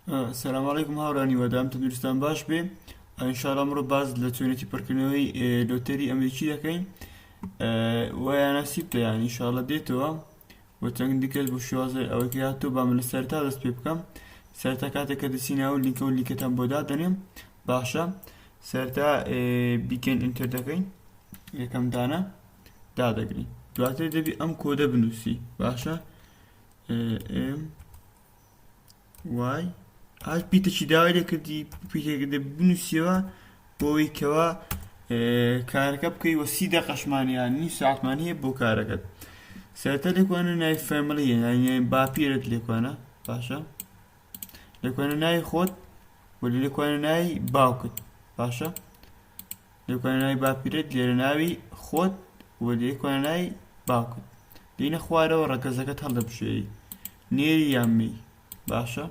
سلام علیکم هاوڕێیان هیوادارم تەندروستان باش بێ ئینشاءاللە ئەمڕۆ باس لە چۆنێتی پڕکردنەوەی لۆتەری ئەمریکی دەکەین وایە ناسیبتە یان ئینشاءاللە دێتەوە و چەندی کەس بۆ شێوازی ئەوەی کە هاتوو با من لە سەرتا دەست پێ بکەم سەرتا کاتێک کە دەچینە ئەو لینکە و لینکەتان بۆ دادەنێم باشە سەرتا begin enter دەکەین یەکەم دانە دادەگرین دواتر دەبی ئەم کۆدە بنووسی باشە M Y هەر پیتێکی داوای لێ کردی پیتێک دەبی بنووسیەوە بۆ ئەوەی کەوا کارەکە بکەی وە 30 دەقەشمان یان نیو ساعتمان هەیە بۆ کارەکەت سەرەتا لێکوانە ناوی family یانی باپیرت لێکوانە باشە لێکوانە ناوی خۆت و لێکوانە ناوی باوکت باشە لێکوانە ناوی باپیرت لێرە ناوی خۆت و لێکوانە ناوی باوکت دینە خوارەوە ڕەگەزەکەت هەڵدەبژێری نێری یان مێی باشە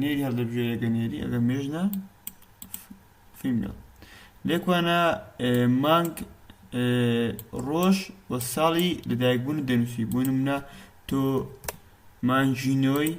نێری هەڵدەبژێری ئەگە نێری ئەگە مێژنە female لێکوانە مانگ ڕۆژ و ساڵی لەدایکبوون دەنووسی بۆ نمونە تۆ مانگی نۆی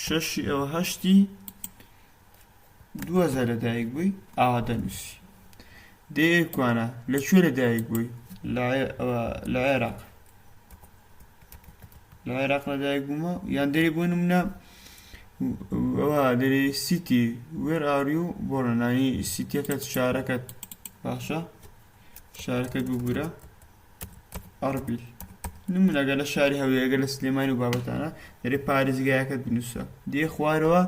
شەشی ئەوە هەشتی 2000 لەدایک بووی ئاوا دەنووسی دێ کوانە لە کوێ لەدایک بووی لە عێراق لە عێراق لەدایک بوومە یان دەری بۆ نمونە ئەوە دەری city where are you born ینی city یەکەت شارەکەت باشە شارەکەت ببورە ئەربیل نمونە گەر لە شاری هەولێر گەر لە سلێمانی و بابەتانە دەرێ پارێزگایەکەت بنووسە دێ خوارەوە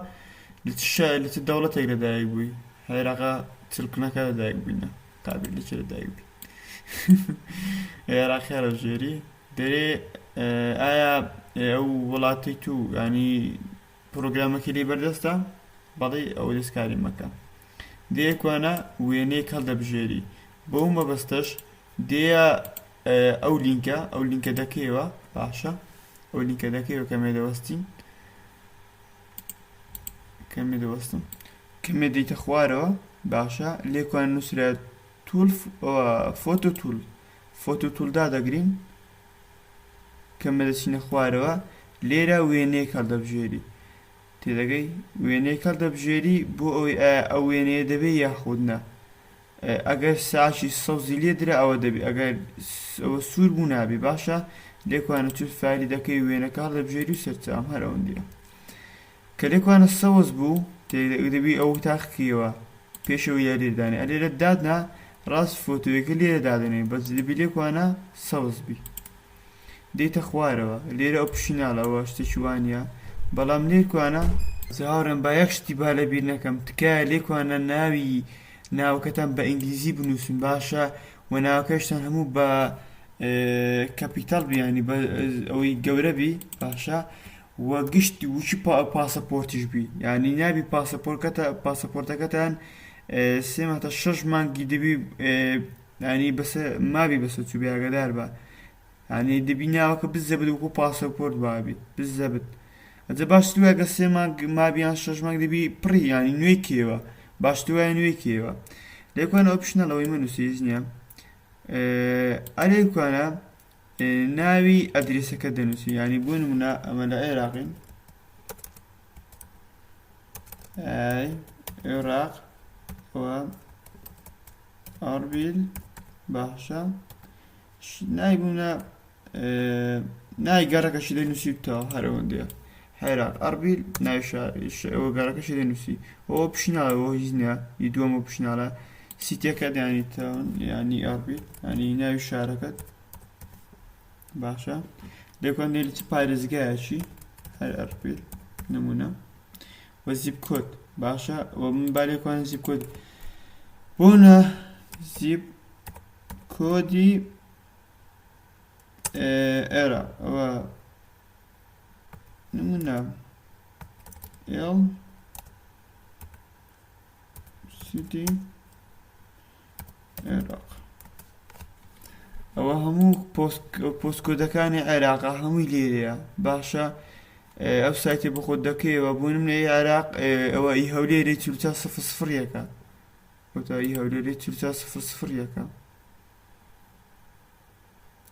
لە چ شار لە چ دەوڵەتێک لەدایک بووی عێراقا چڵکنەکە لەدایک بووینە قابل لە چ لەدایک بووی عێراقی هەڵەبژێری دەرێ ئایا ئەو وڵاتی تو ینی پرۆگرامەکەی لێ بەردەستە بەڵێ ئەوە دەستکاری مەکە دێکوانە وێنەیەک هەڵدەبژێری بەو مەبەستەش دێیە ئەو لینکە ئەو لینکە دەکەیەوە باشە ئەو لینکە دەکەیەوە کەمێ دەوەستین کەمێ دەوەستم کەمێ دێیتە خوارەوە باشە لێکوان نووسرا tool photo tool photo tool دادەگرین کەمە دەچینە خوارەوە لێرە وێنەیەک هەڵدەبژێری تێدەگەی وێنەیەک هەڵدەبژێری بۆ ئەوەی ئایا ئەو وێنەیە دەبێ یاخود نا ئەگەر ساشی سەوزی لێ درا ئەوە دەبی ئەگەر ئەوە سوور بوو نابی باشە لێکوانە چوت file ی دەکەی وێنەکە هەڵدەبژێری و سەرچاوم هەر ئەوەندەیە کە لێکوانە سەوز بوو دەبی ئەو تاقیکەوە پێشەوە یا لێردانێ ئەلێرە دادنا ڕاست فۆتۆیەکە لێرە دادەنێ بەس دەبی لێکوانە سەوز بی دێتە خوارەوە لێرە optional ەوە شتێکی وانە بەڵام لێکوانە هاوڕێم با یەک شتی با لەبیر نەکەم تکایە لێکوانە ناوی ناوەکەتان بە ئینگلیزی بنووسن باشە و ناوەکەشتان هەموو بە capital بیانی بە ئەوەی گەورە بی باشە و گشت وچی پاسەپۆرتیش بی یعنی نابی پاسەپۆرتەکەتە پاسەپۆرتەکەتان سێ تا شەش مانگی دەبی ینی بەسە مابی بەسە چوو بێگەدار بە ینی دەبی ناوەکە بزەبت وەکو پاسەپۆرت بابی بزەبت ئەجە باشتر وایە گەر سێ مانگ مابی یان شەش مانگ دەبی پڕی ینی نوێی کێوە باشتر وایە نوێی کێوە لێکوانە optional ئەوەی مەنووسی هیچ نییە ئەلێکوانە ناوی ئەدرسەکە دەنووسی ینی بۆ نمونە ئەمە لە عێراقین ئەی عێراق و ئەربیل باشە ناوی بوونە ناوی گەڕەکەشی دەنووسیتەوە هەر ئەوەندەیە حێران ئەربیل ناوی ئەوە گەڕەکەشی دەنووسی ئەوە optional ە ئەوە هیچ نییە ی دووەم optional ە city یەکە ینی town ینی ئەربیل ینی ناوی شارەکەت باشە لێکۆن لە چ پارێزگایەکی هەر ئەربیل نمونە و zip code باشە و من با لێکوان zip code بۆنە zip code ی ئێرە ئەوە نمونە L city عێراق ئەوە هەموو post code ەکانی عێراقا هەمووی لێرەیە باشە ئەو سایتێ بۆ خۆت دەکەیەوە بۆ نمونە ئی عێراق ئەوە ئی هەولێری 44 0 0 یەکە ئی هەولێری 44 0 0 یەکە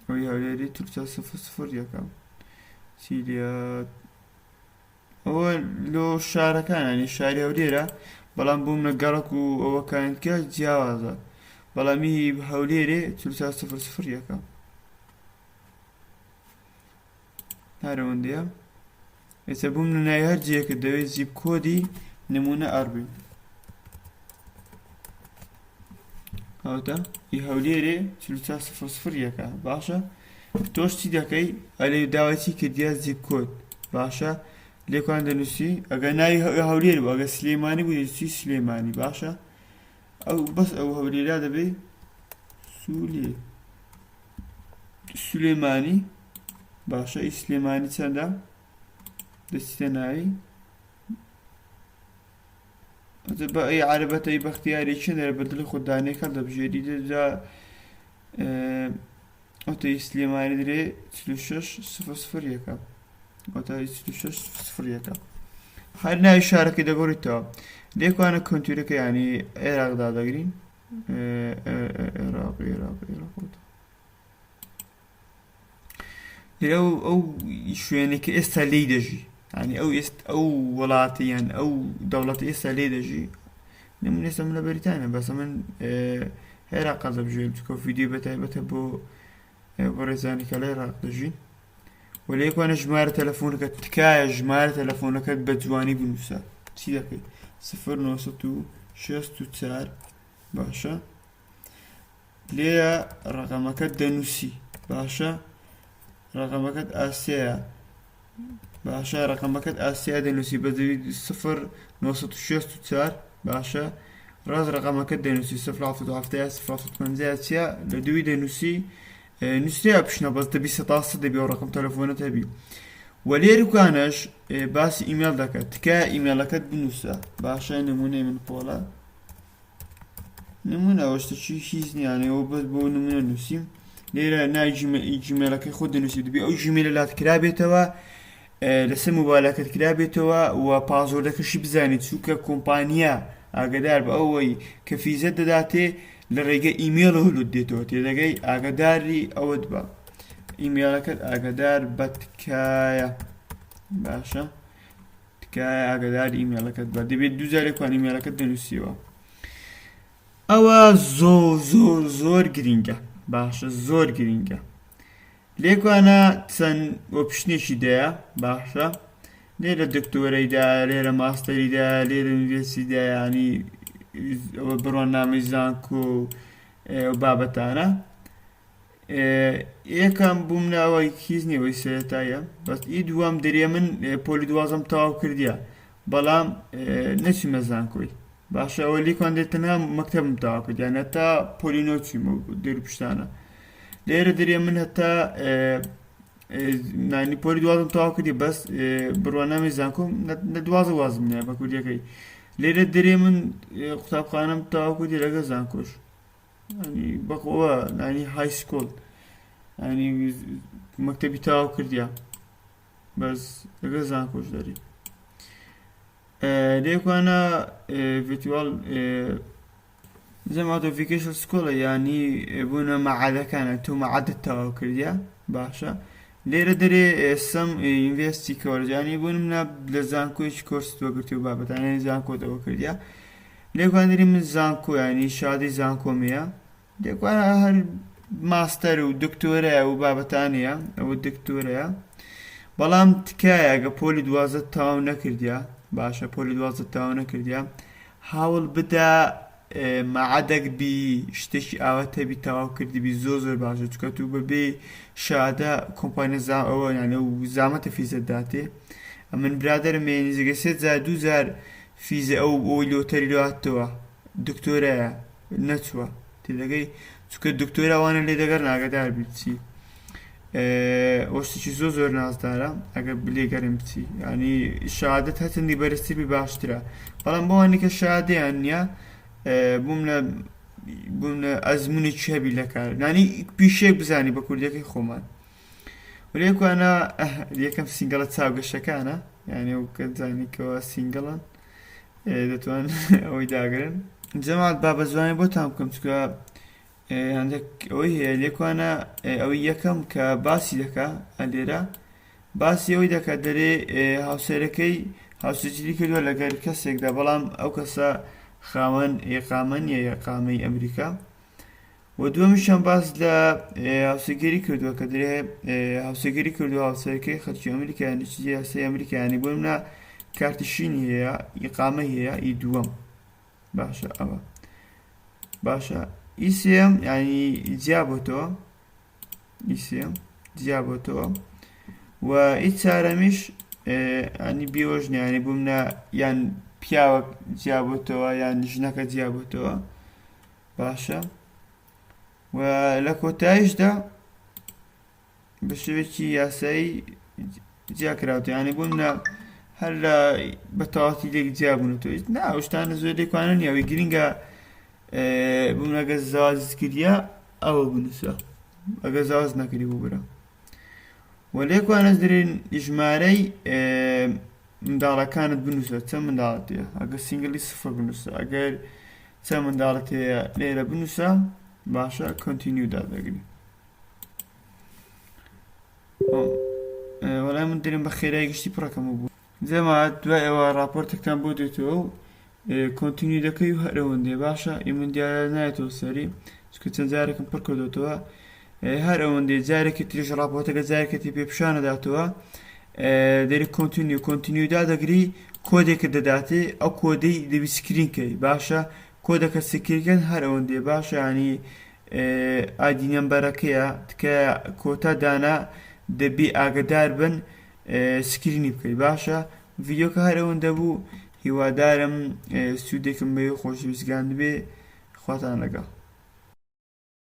ئەوی هەولێری 44 0 0 یەکە چی لێ ئەوە لۆ شارەکان ینی شاری هەولێرە بەڵام بۆ منە گەڕەک و ئەوەکان کە جیاوازە بەڵام هی هەولێرێ 44 0 یەکە هەرەوەندەیە ئێستا بووم لە ناوی هەر جێیەکت دەوێت zip code ی نمونە ئەربین ئەوتا ئی هەولێرێ 44 0 0 یەکە باشە تۆش چی دەکەی ئەلێ داوای چی کردیە zip code باشە لێکوان دەنووسی ئەگەر ناوی هەولێر بوو ئەگەر سلێمانی بوو دەنووسی سلێمانی باشە ئەو بەس ئەو هەولێرا دەبێ سولێ سولێمانی باشە ئی سلێمانی چەندە دەچیتە ناوی بە ئەی عەربەتە ئی بەختیاری چەندە بە دڵی خۆت دانێک هەڵدەبژێری دەجا ئەوتە ئی سلێمانی درێ 46 0 0 یەکە ئەوتە 46 0 یەکە هەر ناوی شارەکەی دەگۆڕیتەوە لێکوانە کۆنتورەکە ینی عێراق دادەگرین عێراق عێراق عێراق لێرە ئەو شوێنێک کە ئێستا لێی دەژی ینی ئەو ئێست ئەو وڵاتی یان ئەو دەوڵەتی ئێستا لێ دەژی نمونە ئێستا من لە بەریتانیا بەسە من عێراق دەبژێرم چکە ڤیدیۆ بەتایبەتە بۆ بەڕێزانی کە لە عێراق دەژین و لێکوانە ژمارە تەلەفۆنەکە تکایە ژمارە تەلەفۆنەکەت بە جوانی بنووسە چی دەکەیت 0964 باشە لێرە ڕەقەمەکەت دەنووسی باشە ڕەقەمەکەت ئاسیایە باشە ڕەقەمەکەت ئاسیا دەنووسی بە 0964 باشە ڕاست ڕەقەمەکەت دەنووسی 0 0 چیە لە دووی دەنووسی نووسرا پشنە بەس دەبی سەتا سەد دەبی ئەو ڕقم تەلەفۆنت هەبی وە لێرکانەش باسی ئیمێڵ دەکات تکایە ئیمێڵەکەت بنووسە باشە نمونەی من پۆڵە نمونە ئەوە شتێکی هیچ نیانەوە بەس بۆ نمونە نووسیم لێرە ناوی جیمێلەکەی خۆت دەنووسی دەبی ئەو جیمێلە لات کرابێتەوە لەسەر مۆبایلەکەت کرابێتەوە و password ەکەشی بزانیت چونکە کۆمپانیا ئاگدار بە ئەوەی کە فیزە دەداتێ لە ڕێگە ئیمێڵەوە لوت دێتەوە تێدەگەی ئاگداری ئەوەت بە ئیمێڵەکەت ئاگدار بە تکایە باشە تکایە ئاگداری ئیمێڵەکەت بە دەبێت دوو جارێکوان ئیمێڵەکەت دەنووسیەوە ئەوە زۆر زۆر زۆر گرینگە باشە زۆر گرینگە لێکوانە چەند option ێکی دەیە باشە لێرە دکتۆرەیدا لێرە ماستەریدا لێرە university دا ینی ئەوە بڕوانامەی زانکۆ و بابەتانە یەکەم بووم ناوەی هیچ نیەوەی سەرەتایە بەس ئی دووەم دەرێ من پۆلی دوازم تەواو کردیە بەڵام نەچیمە زانکۆی باشە ئەوە لیکوان دێت تەنها مەکتەبم تەواو کرد یان هەتا پۆلی نۆ چیمە دێر پشتانە لێرە دەرێ من هەتا نانی پۆلی دوازم تەواو کردی بەس بڕوانامەی زانکۆم لە دوازە وازم نیە بە کوردیەکەی لێرە دەرێ من قوتابخانەم تەواو کردی لەگە زانکۆش ینی بەخۆوە نانی high school ینی مەکتەبی تەواو کردیا بەس لەگە زانکۆش دەری لێکوانە ڤیتوال زەماتۆ vocational school ە ینی بوونە مەعادەکانە تۆ مەعادت تەواو کردیا باشە لێرە دەرێ some university course ینی بوون منە لە زانکۆیکی کۆرست وەگرتی و بابەتانە زانکۆتەوە کردیا لێکوان دەری من زانکۆ ینی شادی زانکۆمیە لێکوان هەر ماستەر و دکتۆرە و بابەتانەیە ئەوە دکتۆرەیە بەڵام تکایە گە پۆلی دوازدە تەواو نەکردیا باشە پۆلی دوازدە تەواو نەکردیا هاوڵ بدە مەعەدەک بی شتێکی ئاوا تەبی تەواو کردبی زۆر زۆر باشە چکە تو بەبێ شادە کۆمپانیا زا ئەوە یانە و زامەتە فیزە داتێ ئەمن برادەرم مێ نزیکە سێ جار دوو جار فیزە ئەو ئەوی لۆتەری لۆ هاتەوە دکتۆرایە نەچووە تێدەگەی چونکە دکتۆرا وانە لێ دەگەر ناگەدار بی بچی وەشتێکی زۆر زۆر نازدارە ئەگەر بلێگەرم بچی ینی شادت هەچەندی بەرزتر بی باشترە بەڵام بۆوانی کە شادیان نییە بووم لە بووم لە ئەزمونێکی هەبی لە کار نانی پیشێک بزانی بە کوردەکەی خۆمان ولێکوانە یەکەم single ە چاوگەشەکانە یعنی ئەو گەنجانی کەەوە single ن دەتوان ئەوەی داگرن جەماعەت با بە زوانی بۆتان بکەم چونکە هەندێک ئەوەی هەیە لێکوانە ئەوەی یەکەم کە باسی دەکا لێرە باسی ئەوەی دەکات دەرێ هاوسەرەکەی هاوسەرگیری کردووە لەگەر کەسێکدا بەڵام ئەو کەسە خاوەن ئیقامە نییە ئیقامەی ئەمریکا و دووەمیشیان باس لە هاوسەرگیری کردووە کە درێ هاوسەرگیری کردووە هاوسەرەکەی خەڵکی ئەمریکا نیشتەجێی یاسایی ئەمریکا یانی بۆ منە کارتی شینی هەیە ئیقامەی هەیە ئی دووەم باشە ئەوە باشە ئی سێم ینی جیا بۆتەوە ئی سێم جیا بۆتەوە و ئی چارەمیش ینی بێوەژنە ینی بۆ منە یان پیاوە جیا بۆتەوە یان ژنەکە جیا بۆتەوە باشە و لە کۆتاییشدا بە شێوەیەکی یاسایی جیا کراوەتەوە یانی بۆ منە هەر لە بە تەواتی لێک جیا بوونەتەوە نا ئەو شتانە زۆر لێکوانە نییە ئەوەی گرنگە بۆ منە ئەگەر زەواجت کردیە ئەوە بنووسە ئەگەر زەواج نەکردی بۆ برا و لێکوانەش درێن ژمارەی منداڵەکانت بنووسە چەند منداڵت هەیە ئەگەر single ی سفر بنووسە ئەگەر چەند منداڵت هەیە لێرە بنووسە باشە continue دادەگری وەڵای من درم بە خێرای گشتی پڕەکەم بوو جەماعەت دوای ئەوە راپۆرتێکتان بۆ دێتەوە و continue دەکەی و هەر ئەوەندەیە باشە ئی من دیارە نایەتەوە سەری چونکە چەند جارێکم پڕ کردوتەوە هەر ئەوەندەی جارێکی تریش راپۆرتەکە جارێکی تری پێ پیشانەداتەوە دەری continue continue دادەگری کۆدێکت دەداتێ ئەو کۆدەی دەبی screen کەی باشە کۆدەکە screen کەن هەر ئەوەندەیە باشە ینی ID number ەکەیە تکایە کۆتا دانا دەبی ئاگدار بن screen ی بکەی باشە ڤیدیۆکە هەر ئەوەندە بوو هیوادارم سوودێکم بەوێ خۆشەویستگاندبێ خواتان لەگەڵ.